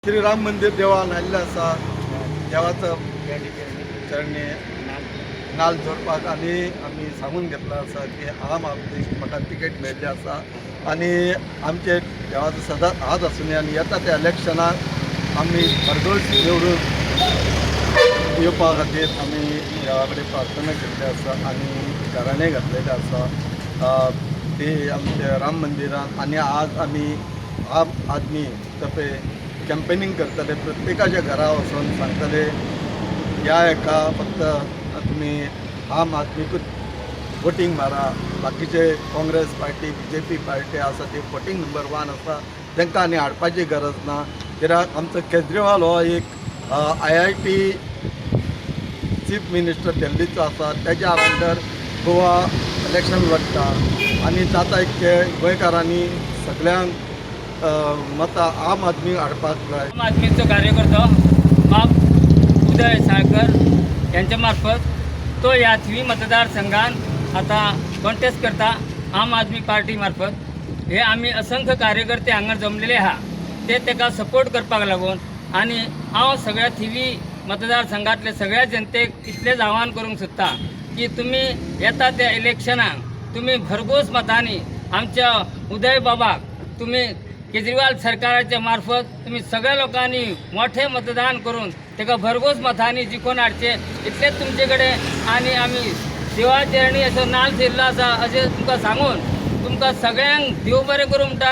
श्री राम मंदिर देवान आयिल्लें आसा. देवाचो चरणी नाल जोडपाक आनी आमी सांगून घेतलां आसा की आम आदमी म्हाका तिकेट मेळिल्ली आसा आनी आमचे देवाचो सदांच हात आसुनी आनी येता त्या इलेक्शनाक आमी भरघोस निवडून येवपा खातीर आमी देवा कडेन प्रार्थना केल्ली आसा आनी गाराणें घातलेलें आसा ते आमच्या राम मंदिरान. आनी आज आमी आम आदमी तर्फे कॅम्पेनींग करतले, प्रत्येकाच्या घरा वचून सांगतले, ह्या एका फक्त तुमी आम आदमीकूच वोटींग मारा. बाकीचे काँग्रेस पार्टी, बीजेपी पार्टी आसा ती वोटींग नंबर वन आसा, तांकां आनी हाडपाची गरज ना, कित्याक आमचो केजरीवाल हो एक आयआयटी चीफ मिनिस्टर दिल्लीचो आसा. तेज्या अंडर गोवा इलेक्शन लढटा आनी जाता इतके गोंयकारांनी सगळ्यांक मतां आम आदमी हाडपाक जाय. आम आदमीचो कार्यकर्तो बाब उदय साळकर यांच्या मार्फत तो ह्या थिवी मतदारसंघान आतां कॉन्टेस्ट करता आम आदमी पार्टी मार्फत. हे आमी असंख्य कार्यकर्ते हांगा जमलेले आहा, ते ताका सपोर्ट करपाक लागून. आनी हांव सगळ्या थिवी मतदारसंघातले सगळ्या जनतेक इतलेंच आव्हान करूंक सोदता की तुमी येता त्या इलेक्शनाक तुमी भरघोस मतांनी आमच्या उदय बाबाक तुमी केजरीवाल सरकाराच्या मार्फत तुमी सगळ्या लोकांनी मोठे मतदान करून ताका भरघोस मतांनी जिखोवन हाडचे, इतलेंच तुमचे कडेन. आनी आमी देवा चरणी असो नाल थिरलो आसा अशें तुमकां सांगून तुमकां सगळ्यांक देव बरें करूं म्हणटा.